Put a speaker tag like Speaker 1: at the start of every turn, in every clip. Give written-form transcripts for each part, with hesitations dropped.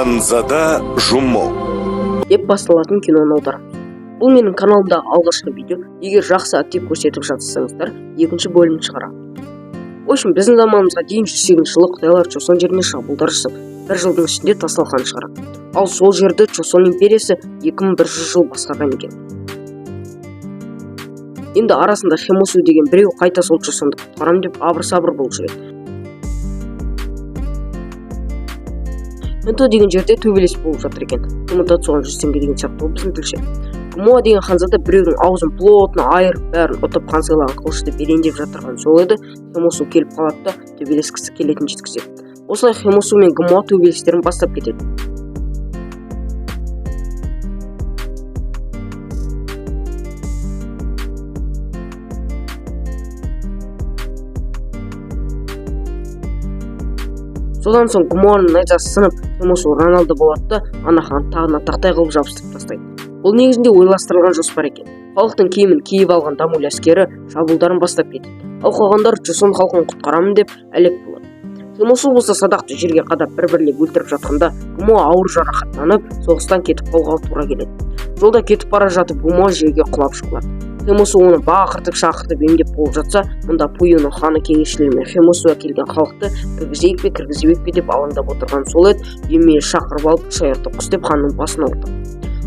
Speaker 1: Ханзада Жумо.
Speaker 2: Деп басталатын киноны аударамыз. Бұл менің каналымдағы алғашқы видео. Егер жақсы актив көрсетіп жатсаңыздар, екінші бөлімін шығарамын. В общем, біздің заманымызға дейін 108 жылы қытайлар Чосон жеріне шабуылдар жасап, бір жылдың ішінде тас-талқан шығарады. Ал сол жерді Чосон империясы 2100 жыл басқарған екен. Енді арасында Хемосу деген біреу қайта сол Чосонды құтқарам деп абыр-сабыр болып жүреді. Энто деген жерде төбелес болып жатыр екен. Қимылдат соған 100 теңге деген сияқты ғой біздің тілші. Гмоа деген ханзада біреудің аузын плотно айырып, бәрін ұтып, хан сыйлаған қылышты берейін деп жатырған сол еді, Хемосу келіп қалады да төбелескісі келетінін жеткізеді. Осылай Хемосу мен Гмоа төбелестерін бастап кетеді. Содан соң Гмоаның найзасы сынып, Хемосу Роналдо болады да, ана хан тағына тақтай қылып жабыстырып тастайды. Бұл негізінде ойластырылған жоспар екен. Халықтың киімін киіп алған Дамуль әскері шабуылдарын бастап кетеді. Ал қалғандары Чосон халқын құтқарамын деп әлек болады. Хемосу болса садақты жерге қадап бір-бірлеп өлтіріп жатқанда Гмоа ауыр жарақаттанып, соғыстан кетіп қалуға тура келеді. Жолда кетіп бара жатып Гмоа жерге құлап жығылады. Хемосу оны бақыртып шақыртып емдеп болып жатса, мұнда Пуюның ханы кеңесшілерімен Хемосу әкелген халықты кіргізейік пе, кіргізбейік пе деп алаңдап отырған сол еді, Емейі шақырып алып үш аяқты құс деп ханның басын ауыртады.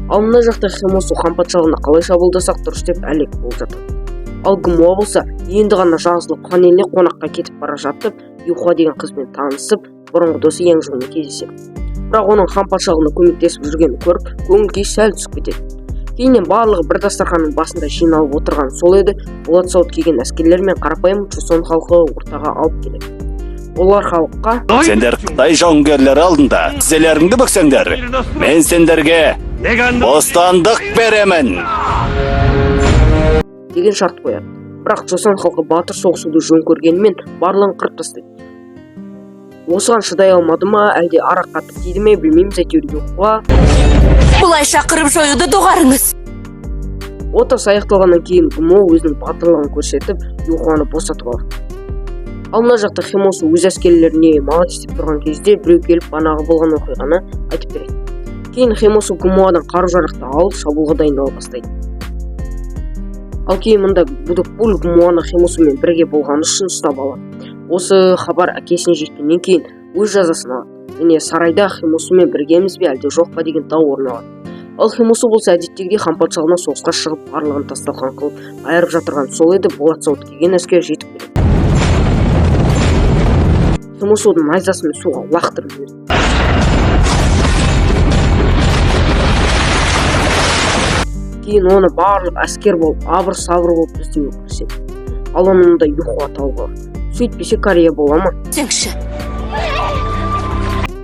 Speaker 2: Ал мына жақта Хемосу хан патшалығына қалай шабуылдасақ дұрыс деп әлек болып жатады. Ал Гмоа болса, енді ғана жазылып хан еліне қонаққа кетіп бара жатып, Юхуа деген қызбен танысып, бұрынғы досы Яңжумен кездеседі. Бірақ оның хан патшалығына көмектесіп жүргенін көріп, көңіл күйі сәл түсіп кетеді. Кейіннен барлығы бір дастарханның басында жиналып отырған сол еді, болат сауыт киген әскерлер мен қарапайым Чосон халқы ортаға алып келеді. Олар халыққа:
Speaker 3: Сендер қытай жауынгерлері алдында тізелеріңді бүксеңдер, мен сендерге бостандық беремін.
Speaker 2: Деген шарт қояды. Бірақ Чосон халқы батыр соғысуды жөн көргенімен барлығын қырып тастайды. Осыған шыдай алмады ма, әлде арақ қатты тиді ме, білмейміз, әйтеуір Юхуа
Speaker 4: Бұлайша қырып жоюды доғарыңыз.
Speaker 2: Отырыс аяқталғаннан кейін Гмо өзінің батырлығын көрсетіп, Юхуаны босатып алады. Ал мына жақта Хемосу өз әскерлеріне молодец деп тұрған кезде біреу келіп банағы болған оқиғаны айтып береді. Кейін Хемосу Гмоадан қару-жарақты алып, шабуылға дайындала бастайды. Ал кейін мұнда Будукпул Гмоаны Хемосумен бірге болғаны үшін ұстап алады. Осы хабар әкесіне жеткеннен кейін өз жазасын алады. Және сарайда Хемосумен біргеміз бе, әлде жоқ па деген дау орын алады. Ал Хемосу болса әдеттегідей хан патшалығына соғысқа шығып, барлығын тас-талқан қылып айырып жатырған сол еді, болат сауыт киген әскер жетіп келеді. Хемосудың найзасымен суға лақтырып жібереді. Кейін оны барлық әскер болып, абыр-сабыр болып іздеуге кіріседі. Ал оны мұнда Юхуа тауып алады. Сөйтпесе Корея бола ма?
Speaker 4: Сеңші.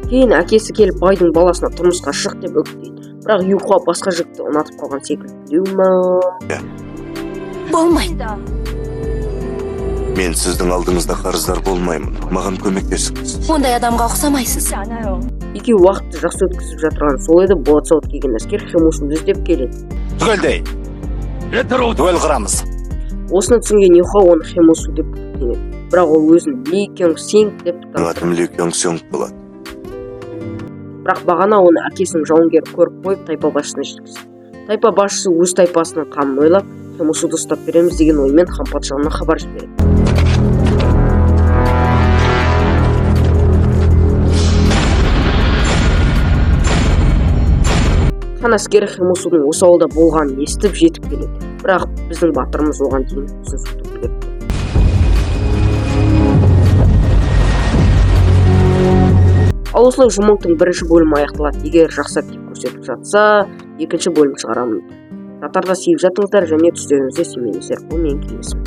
Speaker 2: Кейін әкесі келіп байдың баласына тұрмысқа шық деп үгіттейді. Бірақ Юхуа басқа жігітті ұнатып қалған секілді. Білеу ма?
Speaker 4: Болмайды.
Speaker 1: Мен сіздің алдыңызда қарыздар болмаймын. Маған көмектесіңіз.
Speaker 4: Ондай адамға ұқсамайсыз.
Speaker 2: Екеуі уақытты жақсы өткізіп жатырған сол еді, болат сауыт киген әскер Хемосуды іздеп келеді.
Speaker 3: Түгелдей. Түгел қырамыз.
Speaker 2: Осыны түсінген Юхуа оны Хемосу деп күдіктенеді. Бірақ ол өзін Ли Кёнг Синг деп
Speaker 1: Менің
Speaker 2: таныстырады.
Speaker 1: атым Ли Кёнг Сёнг болады.
Speaker 2: Бірақ бағана оны әкесінің жауынгері көріп қойып, тайпа басшысына жеткізді. Тайпа басшысы өз тайпасының қамын ойлап, Хемосуды ұстап береміз деген оймен хан патшалығына хабар жібереді. Хан әскері Хемосудың осы ауылда болғанын естіп жетіп келеді. Бірақ біздің батырымыз оған дейін өзін суытып үлгеріпті. Ал осылай Жумонгтың бірінші бөлімі аяқталады. Егер жақсы актив көрсетіп жатса, екінші бөлім шығарамын. Жатарда сүйіп жатыңыздар және түстеріңізде сүймеңіздер. Бұл менің кеңесім.